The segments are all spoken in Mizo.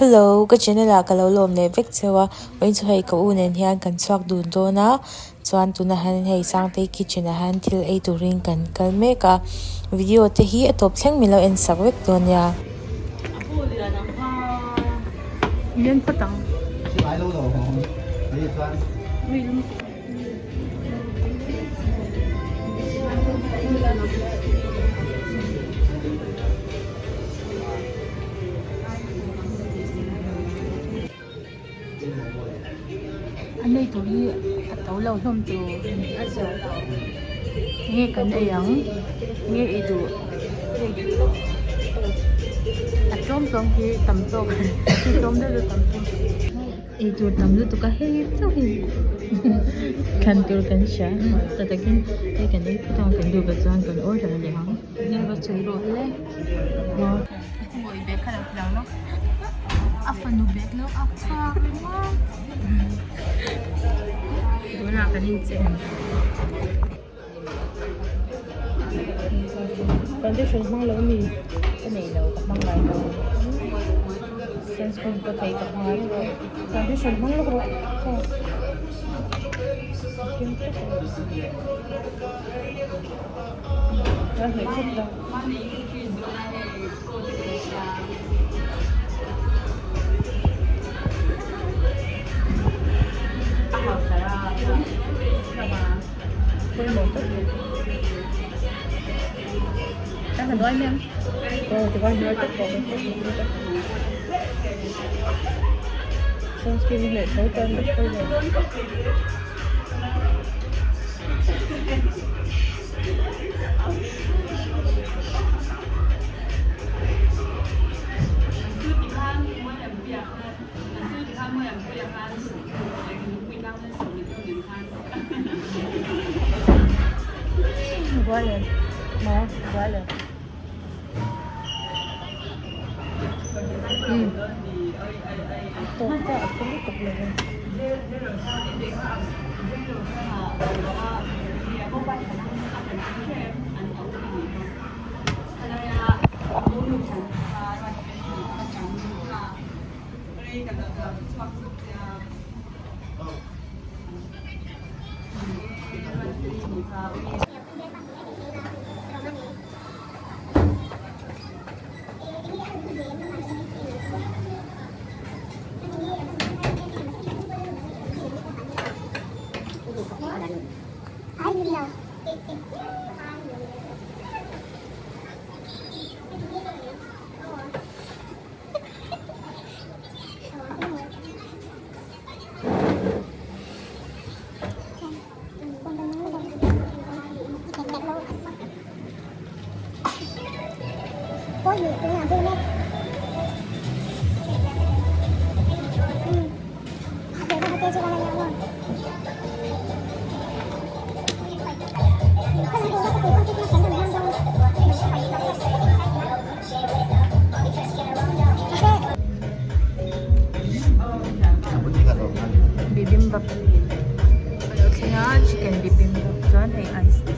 Hello ka channel ah ka lo lawm leh vek cheu a vawiin chu hei ka u nen hian kan chhuak dun dawn a chuan tunah hian hei Sangtei kitchen ah hian thil ei turin kan kal mek a video te hi a tawp thleng min lo en sak vek dawn nia. A nei tur hi a to lo hlawm tur nge kan ei ang nge ei duh a tlawm tlawm hi tam tawk tlawm deuh deuh tam tawk. Eitur tam lutuk a hei chauh hi thlan tur kan hria ta takin hei kan ei phawt ang kan duh loh chuan kan order leh ang tunah kan inchei foundation hmang lo ami ka nei lo ka hmang ngai lo sunscreen ka thei ka hmang a chuan foundation hmang lawk rawh aw a hneh khawp lo. Sunscreen leh tho tan a pawimawh. Bibimbap a lo thleng a chicken bibimbap chuan hei ice tea.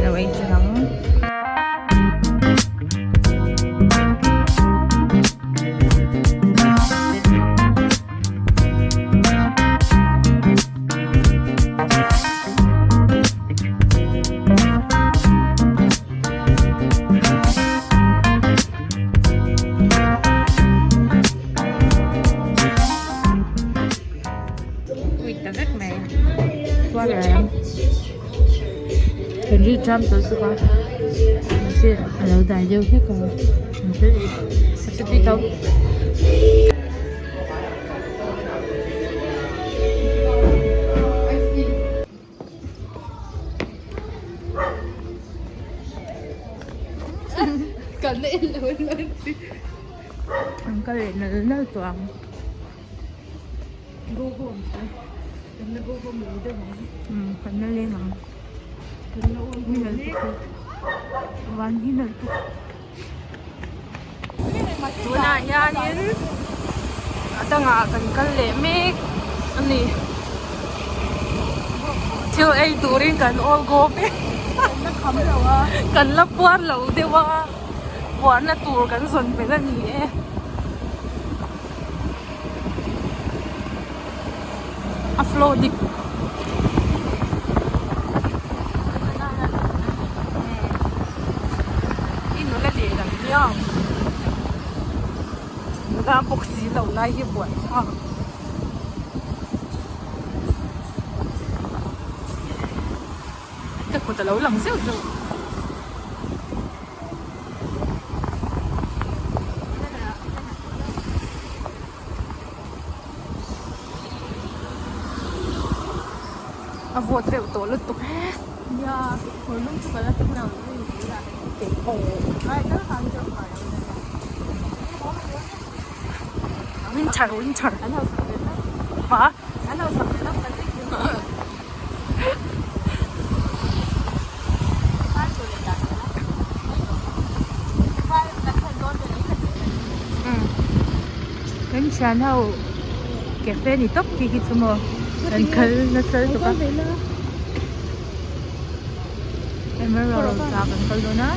Lo ei thin ang. Ui ta vek mai kan ri tram tawh bawk a mahse a lo dai deuh hlek a mahse a che tui tho. An kal leh nal nal tawh ang. Go home te kan la go home lo deuh ang. Umm kan la leng ang. Kan la awm hman mek. Van hi nalh tuk. Tunah hianin a dangah kan kal leh mek a ni. Thil ei turin kan awl go mek. Kan la kham lo a. Kan la puar lo deuh a. Puarna tur kan zawn belh a ni e. A flow dik. I nula leh lam hian nula bawk si lo lai hi buai thlak. Ka kut a lo lang zeuh zeuh. A vawt reuh tawh lutuk e. Nia, kawr lum chu ka la tum lo. Winter, winter. Hah? Kan thian ho cafe ni tawp khi khi chu maw kan kal nasa lutuk a emerald ah kan kal dawn a.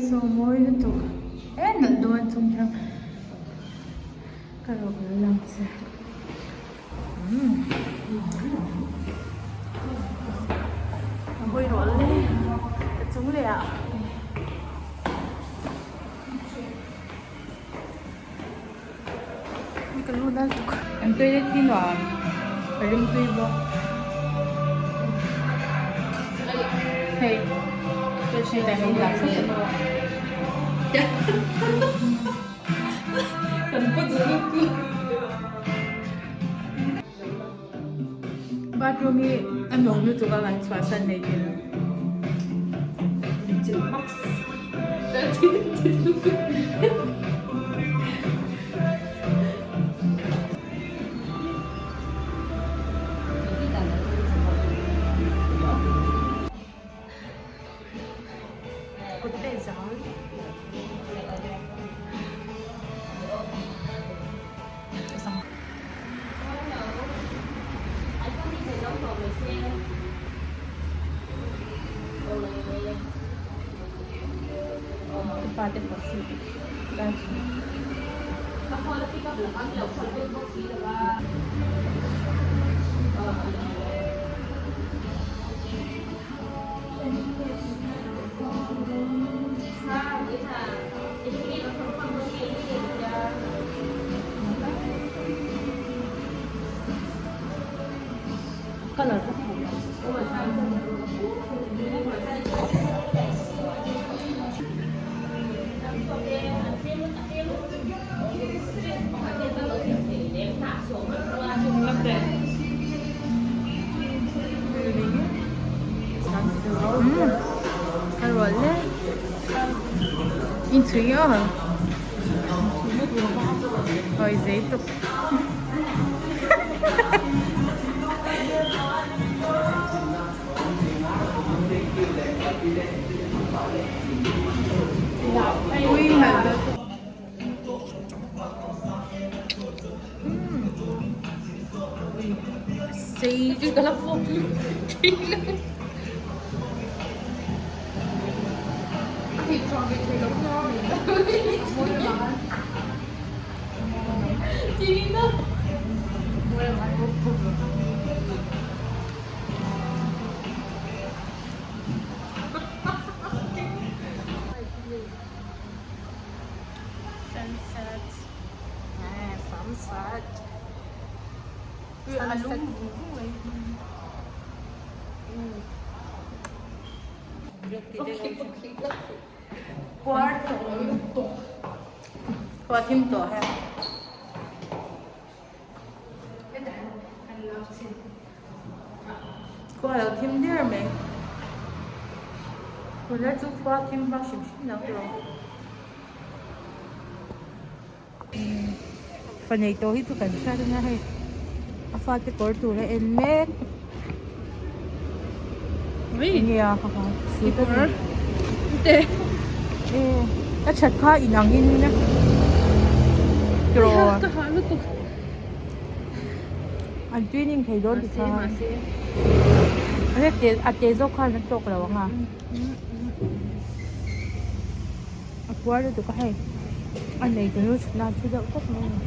Saw mawi lutuk e nalh dawn chung hian ka rawk lo lang che a hawi rawh le ka chung leh ah. Ka lu nal tuk. An toilet hi nuam a rim tui bawk. Hei hetah hian dah sawt a maw. Kan pawt lutuk. Bathroom hi a nuam lutuk a kan chhuahsan mai thei lo. Colour ka fuh lo. Ka rual le. Inchhui aw. Hawi zei tuk. Ui nalh deuh tuk. Sei chu ka la fawp Sunset sunset sunset Khua thim tawh he. Khua lo thim der mai. Tunlai chu khua thim hma hrim hrim lo tawh. Fa nei tawh hi chu kan hriat ania hei a fate kawr tur a en mek enge a ha ha suit a ni e a that kha inang in tiraw an tuining thei dawn ti kha a te zawk khan a tawk lo ang a. A puar lutuk a hei a nei tunu chhutna a thu deuh tawp mai a ni.